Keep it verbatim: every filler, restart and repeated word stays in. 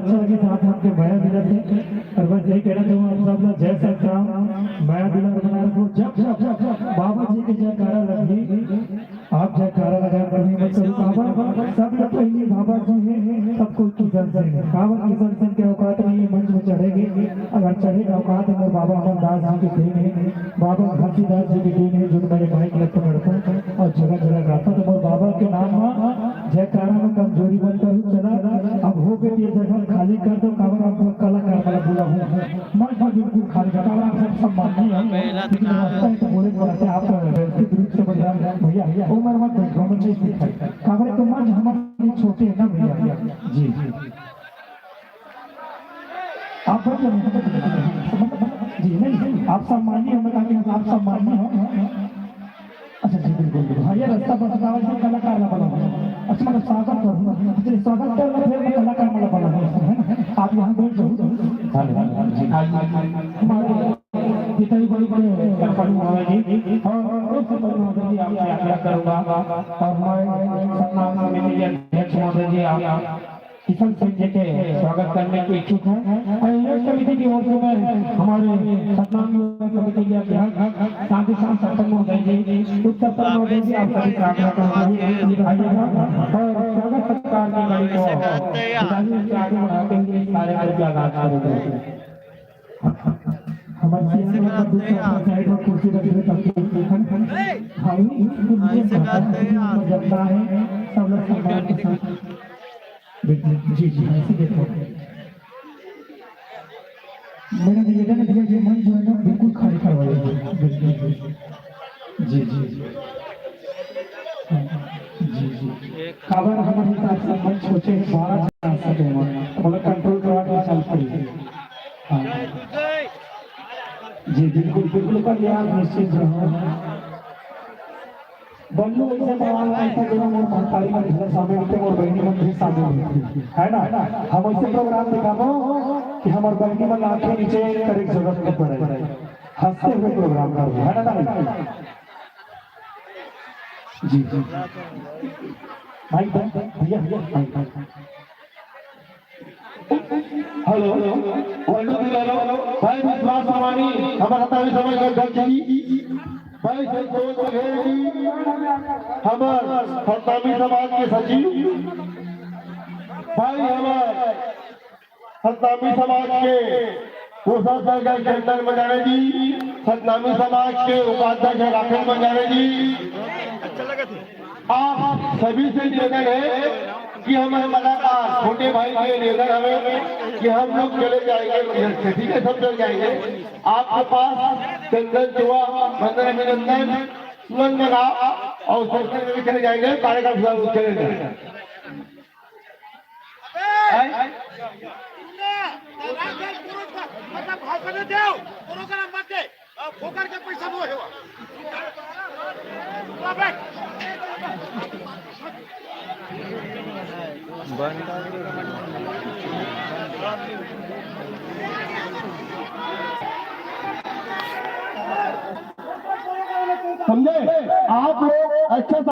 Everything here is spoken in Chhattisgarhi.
अच्छा लगे, साथ हाथ के मया मिलत हे। और बस यही कहना चाहूँगा आप सब ला, जय सतराम, मया दुलार बना रखो। जब जब बाबा जी के जयकारा लगही, आप जयकारा लगाए, कभी मत करो काबर, सब लोग पहले बाबा जी हैं, सब कोई किशन सिंह है। काबर किशन सिंह के औकात नहीं है मंच में चढ़ेंगे, अगर चढ़े के औकात है, मोर बाबा अमरदास जी के देन है, बाबा घासीदास जी के देन है, जो मेरे माइक लग पकड़ता और जगह जगह गाता, तो मोर बाबा के नाम में जयकारा में कमजोरी मत करो। चला, अब हो गई ये जगह खाली कर दो, काबर आप लोग कलाकार वाला बोला हूँ, मंच में बिल्कुल खाली कर, काबर आप सब सम्माननीय हैं, लेकिन व्यवस्था है तो बोले पड़ते आप व्यवस्थित रूप से बढ़िया भैया, वो मेरे मत बैठो, मैं नहीं सीखा। काबर तो मंच हमारे छोटे हैं ना भैया। जी, जी। आप बच रहे हैं, जी, नहीं, आप सम्माननीय हो, मैं कहा कि आप सम्माननीय हो। अच्छा जी, बिल्कुल, बिल्कुल। हाँ, ये रास्ता बस गाँव से कलाकार वाला बना हुआ है। अच्छा, मतलब स्वागत करूँ, अच्छा, स्वागत कर लो, फिर मैं कलाकार वाला बना हुआ है, है ना? आप यहाँ बैठ जाओ। हाँ, हाँ, हाँ, जी, हाँ, हाँ, हाँ। हमारे पिताजी बड़ी बड़े सरपंच महोदय जी और उप सरपंच महोदय जी, आपसे आग्रह करूंगा और हमारे सतनाम समिति के अध्यक्ष महोदय जी, आप किशन सिंह जी के स्वागत करने के इच्छुक हैं। और आयोजक समिति की ओर से मैं हमारे सतनाम युवा समिति के अध्यक्ष शांति श्याम सत्तर महोदय जी, उप सत्तर महोदय जी, आप सभी का आग्रह करूंगा कि आइएगा और स्वागत सत्कार की कड़ी को जाहिर से आगे बढ़ाते हुए इस कार्यक्रम का आगाज करेंगे। हमारे सीएम का दूसरा साइड में कुर्सी रख दे ताकि हम, हम भाई, ऐसे करते हैं यार। जब है, सब लोग सम्मान के साथ। बिल्कुल, जी, जी, ऐसे देखो। मेरा निवेदन है भैया, ये मंच जो है ना, बिल्कुल खाली करवाइए। बिल्कुल, बिल्कुल। जी, जी। हाँ, जी, जी। काबर हमारे हिसाब से मंच सोचे बारह जन आ सके हैं, मतलब कंट्रोल करवा के चल पड़ी। हाँ। जी, बिल्कुल, बिल्कुल, पर ये आप निश्चिंत रहो। बल्लू ऐसे बवाल नहीं था, बिना मोर महतारी मन भी शामिल थे, मोर बहनी मन भी शामिल हुई थी, है ना? हम ऐसे प्रोग्राम दिखाबो कि हमार बहनी मन आंखें नीचे करे के जरूरत नहीं पड़े, हंसते हुए प्रोग्राम करबो, है ना भाई? जी, जी। भाई, भाई, भैया, भैया, भाई, भाई। हेलो, हेलो, हेलो, भाई विश्वास समानी, हमारा सत्तावीस समय का अध्यक्ष जी, भाई संतोष बघेल जी, हमार सतनामी समाज के सचिव, भाई हमार सतनामी समाज के कोषाध्यक्ष चंदन मंजारे जी, सतनामी समाज के उपाध्यक्ष राकेश मंजारे जी, आप सभी से निवेदन है कि हमारे कलाकार छोटे भाई के निवेदन हमें कि हम लोग चले जाएंगे मंच से, ठीक है, सब चले जाएंगे। आपके पास चंदन चुआ, वंदन अभिनंदन, सुमन मना और संस्कृत में भी चले जाएंगे, कार्यक्रम शुरू चले जाएंगे। हैं? फोकर के पैसा नो हेवा। समझे?